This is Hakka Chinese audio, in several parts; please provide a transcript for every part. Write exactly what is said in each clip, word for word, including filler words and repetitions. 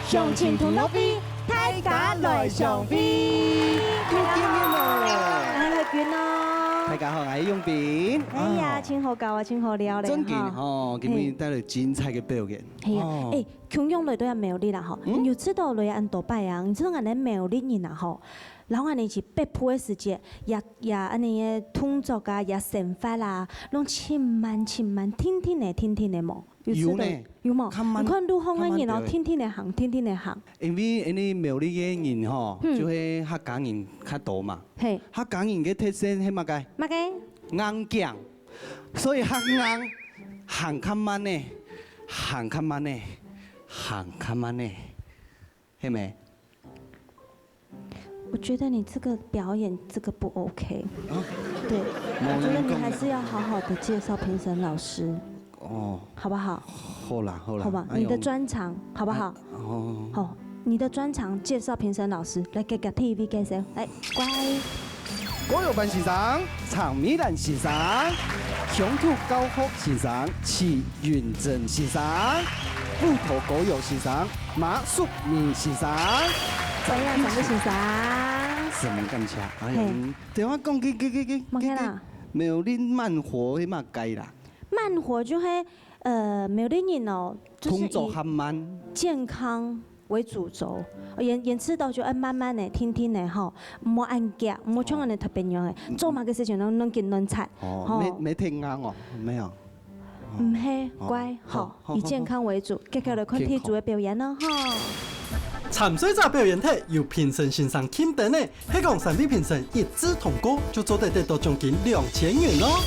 鄉親同樂會，大家來相會。又見面了。哎，海軍哦。大家好，𠊎係永斌。哎呀，啊。真好搞啊，真好尞咧，真緊哈。哦，今日帶來精彩个表演。嘿。係啊，哦。哎，共樣來到這苗栗啦吼，嗯？你有知道來恁多擺啊？你知道𠊎等苗栗人啊吼，然後𠊎等去北部个時節，也，也恁呢个動作啊，也生活啊，攏盡慢盡慢，定定仔，定定仔無？ 有知道，有呢，有無？較慢，你看路項个人哦，較慢調仔。定定仔行，定定仔行。因為𠊎等苗栗个人吼，嗯。就係客家人較多嘛。嘿。客家人个特色係麼个？麼个？硬頸，所以較硬，行較慢呢，行較慢呢，行較慢呢，係無？ 我覺得你這個表演這個不OK。啊？對，沒有，我覺得你還是要好好地介紹評審老師，哦。好不好？好啦，好啦，好吧，哎喲。你的專長，好不好？啊，哦。好，你的專長介紹評審老師，來，給，給T V介紹，來，乖。歌謠班先生、陳美蘭先生、鄉土教學先生、徐雲珍先生、舞蹈歌謠先生、馬淑明先生。 歡迎三位先生。十分感謝，哎呀，嘿。嗯，等下講，佢，佢，佢，佢，麼个啦？佢，佢，苗栗慢活係麼个啦？慢活就係，呃，苗栗人哦，就是以動作較慢。健康為主軸，呃，演，演出道就愛慢慢仔、定定仔吼，毋好恁遽，毋好像恁呢特別樣仔，嗯。做麼个事情攏，攏緊攏掣，哦，吼。沒，沒太硬哦，沒有。 毋係，哦，乖，好，好，好，以健康為主，好，好。繼續來看第一組个表演囉，健康。吼。參賽者表演忒，有評審先生欽燈呢，係講三位評審一致通過，就做得得到獎金兩千元囉。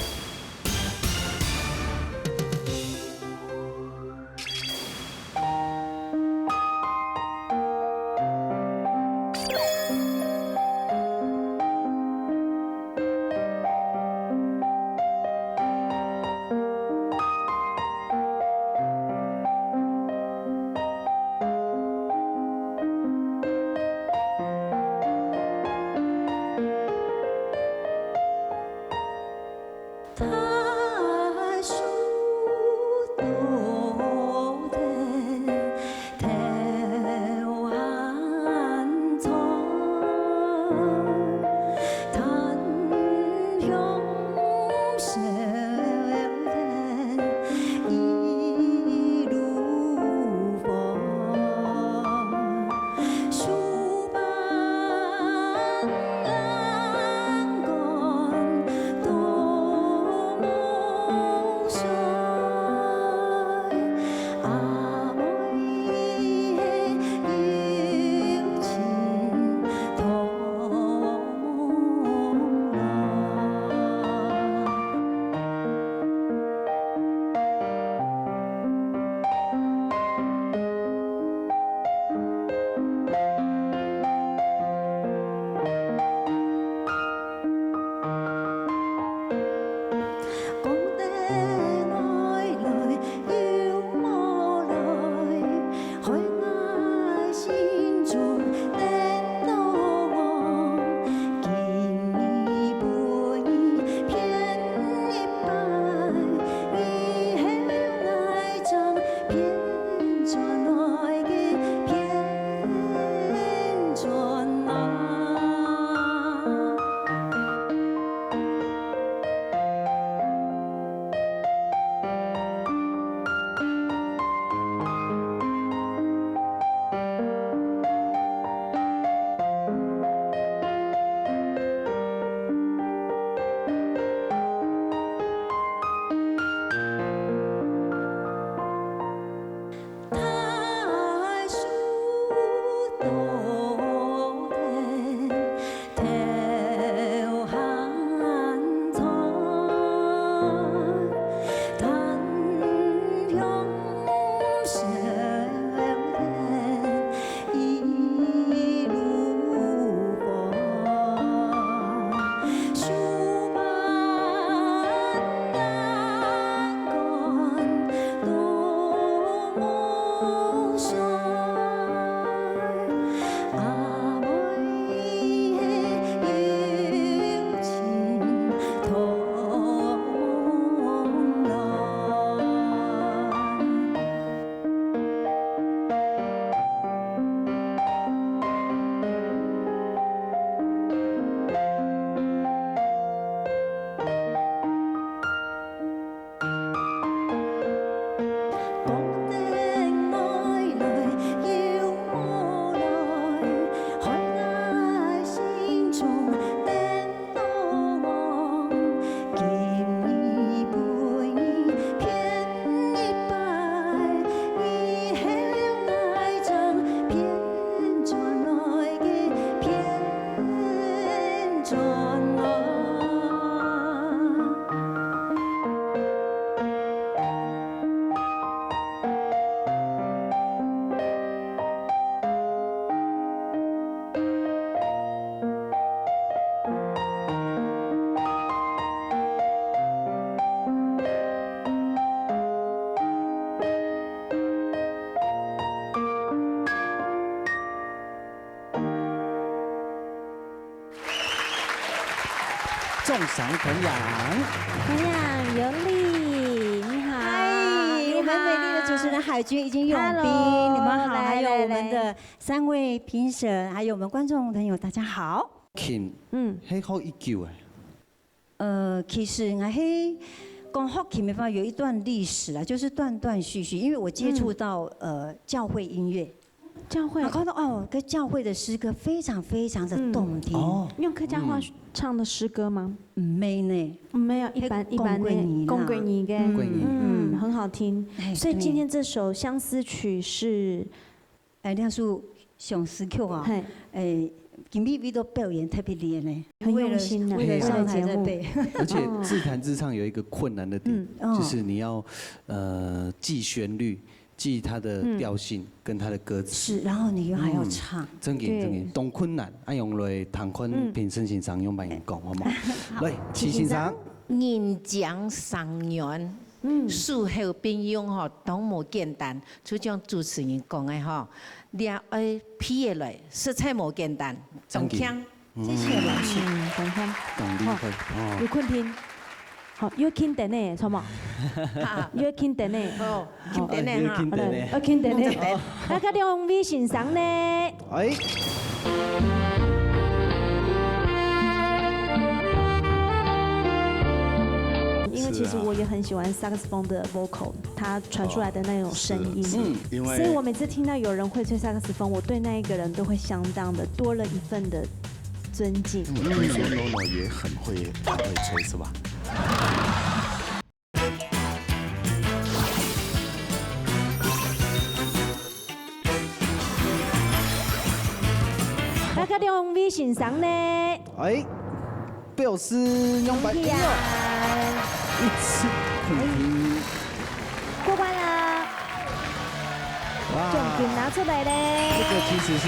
送上团长。团长尤丽，你好。嗨，你好。我们美丽的主持人海军以及永斌，Hello，你们好，来，还有我们的来，来。三位评审，还有我们观众朋友，大家好。琴，嗯。係好久个。呃，其实我係讲学琴个话，有一段历史啦，就是断断续续，因为我接触到，嗯。呃，教会音乐。 教会。我看到，哦，跟教会的诗歌非常非常的动听。嗯。哦。用客家话唱的诗歌吗？嗯，没呢。嗯，没有，一般，一般的，讲过年啦。讲过年个。讲过年。嗯，嗯。很好听。哎，所以今天这首相思曲是？对。哎，那是相思曲啊。嘿。哎，今天为了表演特别练呢，很用心啊，为了，为了上台在背。为了节目。而且自弹自唱有一个困难的点，嗯。就是你要，呃，记旋律， 记它的调性跟它的歌词。嗯。是，然后你又还要唱。嗯，真个，对。真个，当困难，啊，用来弹看评审先生用白眼讲，好毋好？来，齐先生。人讲三元，嗯。事后并用吼，当无简单。就像主持人讲个吼，你也爱配合来，实在无简单，真个。当强。 谢谢老师。嗯，感谢。当厉害，哦。有肯定。好，有肯定呢，错吗？有肯定呢。哦，肯定呢，哈。有肯定呢。好，有肯定呢。哦。那个两位先生呢？哎。因为其实我也很喜欢萨克斯风的 vocal，它传出来的那种声音。是啊，是啊，嗯。因为所以我每次听到有人会吹萨克斯风，我对那一个人都会相当的多了一份的尊敬。嗯，听说 Nono 也很会，很会吹，是吧？那个两位先生呢？哎，表示两百一啊。恭喜啊！一次肯定。过关了。哇。奖金拿出来嘞。这个其实是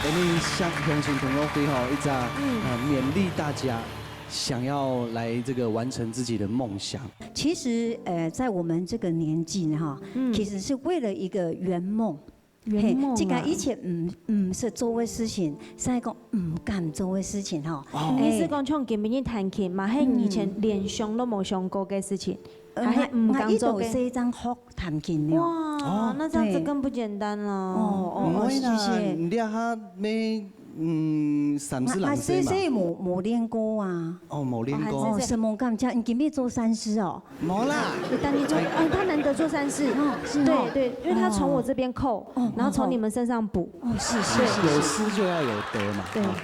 我们乡，乡亲同学会吼，一直啊，嗯。呃，勉励大家想要来这个完成自己的梦想。其实，呃，在我们这个年纪哈，嗯。其实是为了一个圆梦。 圆梦啊。嘿，自家以前毋，毋識做个事情，現在講毋敢做个事情吼。哦。哎。你是講像今晡日彈琴嘛，係以前連想都無想過个事情，呃，還係毋敢做个？𠊎，𠊎一度先生學彈琴了。哇，哦。那這樣子更不簡單了。對。哦，哦，哦，毋會啦，謝謝。你這下乜，嗯，三十零歲嘛。啊，啊，細細無，無練過啊。哦，無練過。哦，還細細。哦，什麼感覺？你今晡日做三師哦？ 無啦。但你做，哎。哦，他难得做善事。哦，是哦。对，对，因为他从我这边扣，哦。然后从你们身上补。哦，是，是，是，是。有失就要有得嘛。对，啊。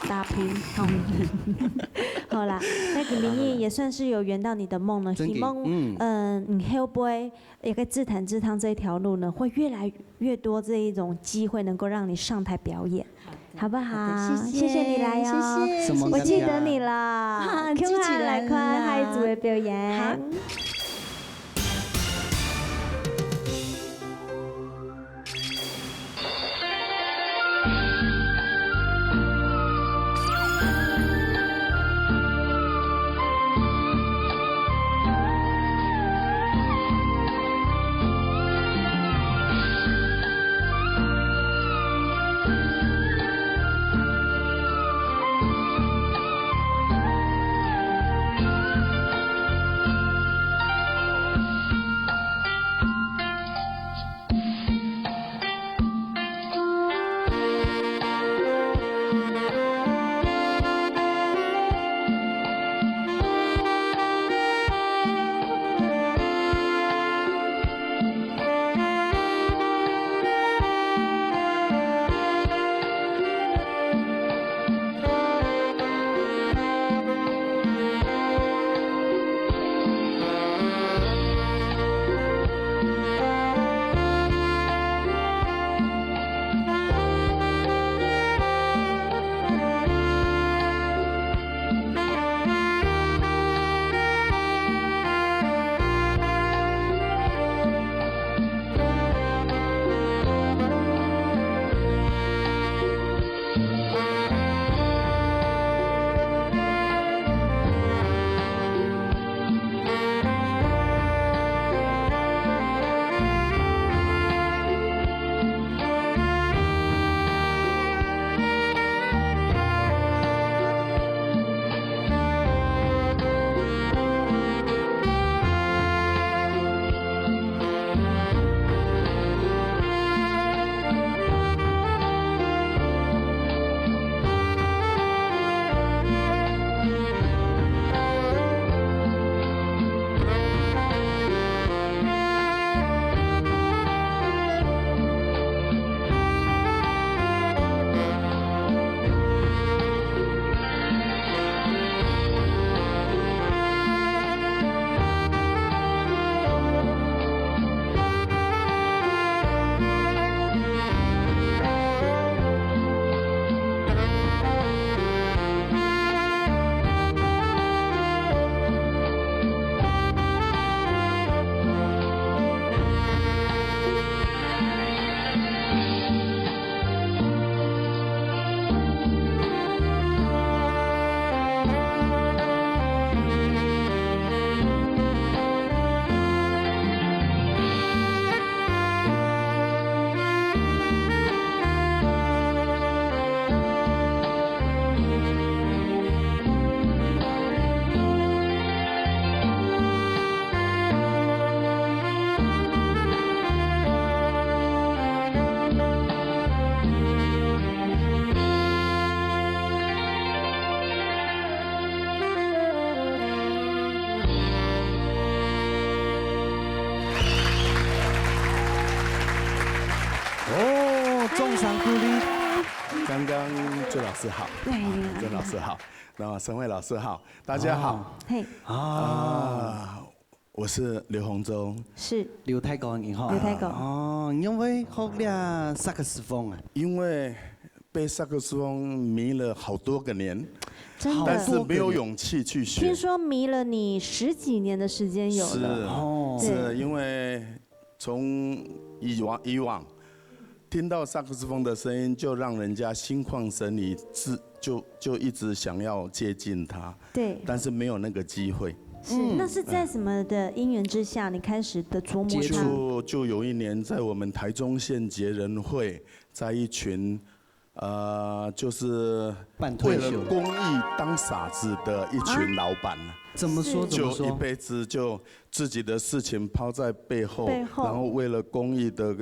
打平，好。好啦，那今晡日也算是有圆到你的梦了，真的，希望，嗯。嗯，你後背一个自弹自唱这一条路呢，会越来越多这一种机会能够让你上台表演。 好不好？好的，谢谢，谢谢你来哦。谢谢，什么我记得你了。谢谢。啊，共下来看下一组的表演。好。朱老师好，对，啊，曾老师好，那么沈慧老师好，大家好。哦。嘿。啊，我是刘洪宗。是。刘大哥，你好。刘大哥。哦，你因为学了萨克斯风啊？因为被萨克斯风迷了好多个年，真的。但是没有勇气去学。听说迷了你十几年的时间有了。是，哦。对。是因为从以往，以往听到萨克斯风的声音，就让人家心旷神怡，自，就，就一直想要接近它。对。但是没有那个机会。是，嗯。那是在什么的因缘之下，你开始的琢磨它？接触。就，就有一年，在我们台中县结仁会，在一群，呃，就是半退休。为了公益当傻子的一群老板。啊？怎么说？是。怎么说？就一辈子就自己的事情抛在背后，背后。然后为了公益的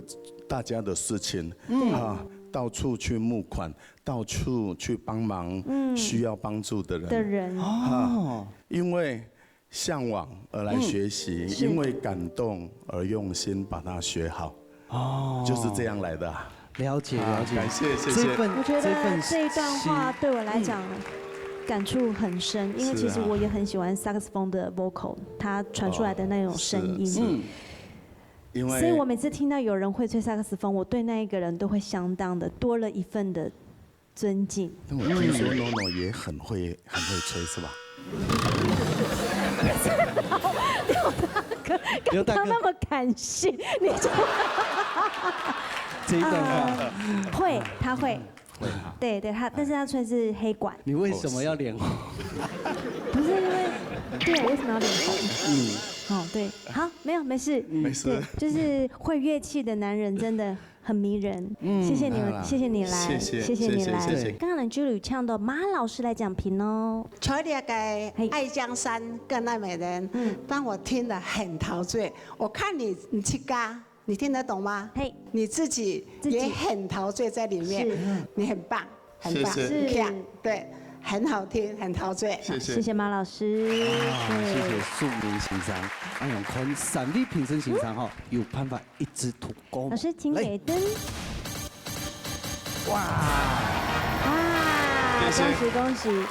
大家的事情，嗯。啊，到处去募款，到处去帮忙，嗯。需要帮助的人。的人。啊，哦。因为向往而来学习，嗯。是。因为感动而用心把它学好。哦。就是这样来的啊。了解，啊，了解。感谢，谢谢。这份，我觉得这份这一段话心，对我来讲，嗯。感触很深，因为其实我也很喜欢萨克斯风的 vocal，它传出来的那种声音。是啊。嗯。因为所以我每次听到有人会吹萨克斯风，我对那一个人都会相当的多了一份的尊敬。那我听说 NoNo 也很会，很会吹，是吧？刘大哥，刚刚那么感性，你就这一段话。呃，会，他会。会啊。对，对，他，但是他吹是黑管。你为什么要脸红？不是因为，对，我为什么要脸红？嗯。哦，对，好，没有，没事。没事。对，就是会乐器的男人真的很迷人。嗯。谢谢你们，啊，谢谢你来，谢谢，谢谢你来。谢谢，谢谢。刚刚呢，就有请到马老师来讲评哦。 Cholia 个《爱江山更爱美人》，嗯。让我听得很陶醉。我看你，你自家，你听得懂吗？嘿。你自己也很陶醉在里面，是。你很棒，很棒，谢谢。很棒，对，很好听，很陶醉。谢谢。谢谢马老师。啊，对。谢谢苏明先生。哎呀，看三位评审先生哈，有办法一直突 老师，请给灯。哇！啊，谢谢。恭喜恭喜！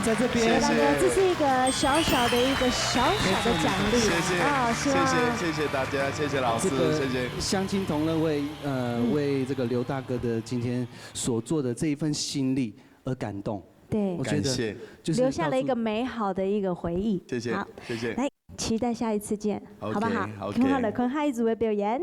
在这边，谢谢。这是一个小小的一个小小的奖励。谢谢，哦，希望谢谢，谢谢大家，谢谢老师，这个谢谢。乡亲同乐会，呃，嗯。为这个刘大哥的今天所做的这一份心力而感动。对。我觉得感谢。就是留下了一个美好的一个回忆。谢谢，好，谢谢。来， 期待下一次见，好不好？OK，OK。看下来看下一组的表演。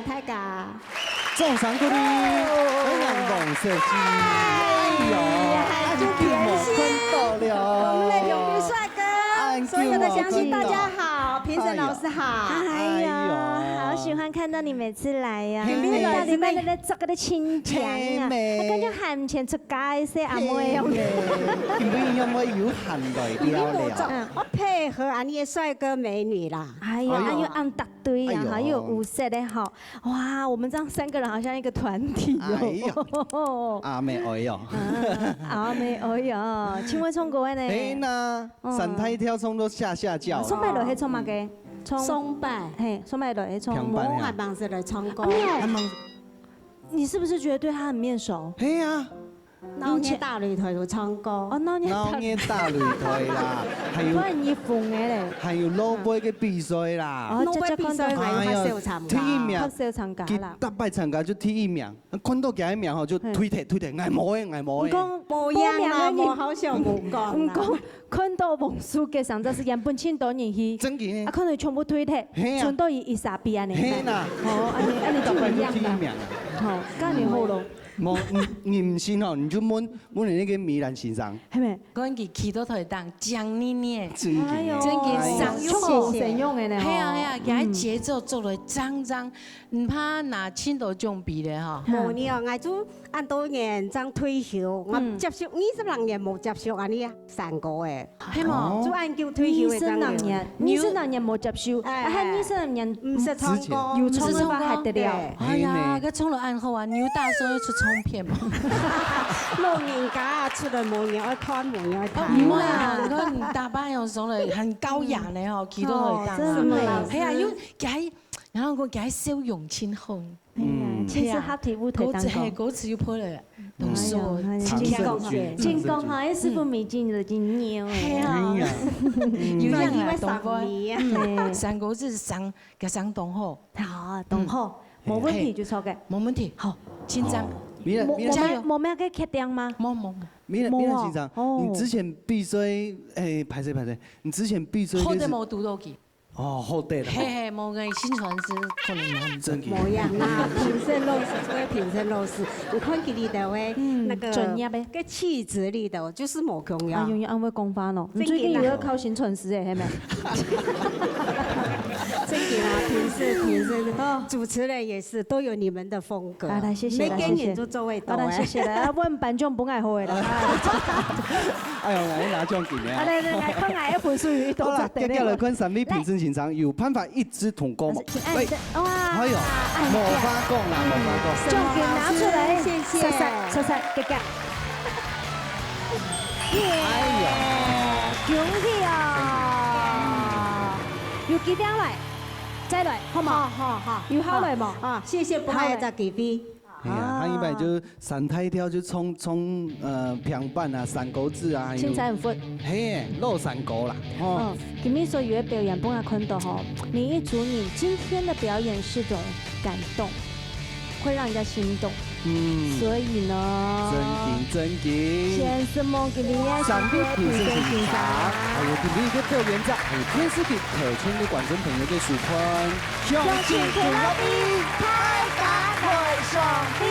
大家。掌聲鼓勵，歡迎王小姐。哎呀，恁久無看到了。我們的永平帥哥，所有的鄉親大家好，評審老師好。哎呀，哎呦。好喜歡看到你每次來呀。嘿，你到底在那邊做个的親情啊？嘿咩。他感覺還前出街一些阿妹哦。嘿咩。今晡日有無有閒來尞了？嗯，我配合恁呢个帥哥美女啦。哎呀，哎呦。哎呦，恁搭對啊，哎呦。哈，又有五色的哈。哇，我們這樣三個人好像一個團體哦。哎呦，阿妹哎呦。啊，阿妹哎呦，真會唱歌的呢。嘿吶，嗯。三大調唱到嚇嚇叫。上擺來係唱麼个？唱，上擺。嘿，上擺來係唱。平板呀。我還吂識來唱歌。啊，沒有。還吂，你是不是覺得對他很面熟？嘿啊。鬧熱大擂台有唱歌。哦，鬧熱大，鬧熱大擂台啦，還有，突然一紅个咧。還有老輩个比賽啦。哦，老輩比賽𠊎有較少參加。哎呀，第一名，較少參加啦。佢逐擺參加就第一名。 看到佢个名吼，就推忒，推忒，𠊎無个，𠊎無个。毋過，無影啦，報名个人，無好笑，無講啦。毋過，看到黃書記上早時原本盡多人去，真个。啊，看到佢全部推忒，嘿啊。賰到佢一儕比恁呢。嘿吶。哦，恁呢，恁呢就毋一樣啦。逐擺都第一名啊。吼，恁呢好咯。無，你，你毋信吼，你就問，問你那個米蘭先生。係咩？看佢企到台頂，靚膩膩。真个。哎喲，真个上手。像無神用个呢，吼。係啊，係啊，佢个節奏做得正正，毋怕拿盡多獎杯咧，吼。無呢，𠊎就 恁多年正退休，𠊎接觸，二十零年無接觸恁呢山歌个。係無？哦。就恁久退休个正年。二十零年，二十零年無接觸，哎，啊，還二十零年毋識唱歌。有唱个話還得了。哎呀，佢唱到恁好啊，牛大叔要出唱片嘛。老人家啊，出來無人愛看，無人愛聽。哦，有啦，你看你打扮有時候很高雅呢，吼，企到台頂啊。哦，真的。係啊，有，佢還，然後講佢還笑容盡好。 哎呀，嗯。其實合體舞台當中。歌詞，嘿，歌詞又破了，嗯。都是我，哎呀，哎呀，真講，真講哈，哎，師傅米金就真牛哎。係啊。哎呀。有樣啊，當乖。嗯，三個字上，該上當好。好，當好，嗯。無問題就錯个。嘿，無問題。好。緊張。哦。沒了，無，沒了。加油。無，無麼个缺點嗎？無，無，無。沒了，沒了，無哦。緊張。哦。你之前比賽，哎，歹勢，歹勢，你之前比賽就是，好得無堵到佢。 哦，好得了。嘿嘿，無个宣傳是可能很真个。無樣啦，評審老師，做个評審老師，你看佢裡頭个，嗯，那個，專業个。个氣質裡頭，就是無共樣。哎喲，你恁會講話喏，你最近有在考宣傳師欸，係無？真个啦，評審，評審，哦。主持人也是，都有你們的風 歌。好啦，謝謝啦，每個人都做得到欸。謝謝。好啦，謝謝啦，啊，阮頒獎分𠊎好个啦。哎喲，來拿獎金了。啊，來，來，來，看𠊎个分數有幾多，好啦，接下來看三位評審先生有辦法一致通過無？哎，喂。哇，哎喲，哎呀。無法講啦，無法講。獎金拿出來，謝謝。謝謝，謝謝，謝謝。耶，哎喲。恭喜哦！有幾條來？再來，好無？好，好，好。有好來無？啊，謝謝，分𠊎一隻機會。 哎呀，啊。他一般就三大調就唱，唱，呃，平板啊、山歌子啊，還有，凊彩很佛。嘿，老山歌啦，吼。嗯，今日所有个表演，分𠊎看到吼，每一組你今天的表演是種感動，會讓人家心動。嗯。所以呢，真經，真經。先生們，今日个三位評審先生，還有今日个表演者，還有電視機頭前个觀眾朋友个收看。 相信佢，大家愛上帝。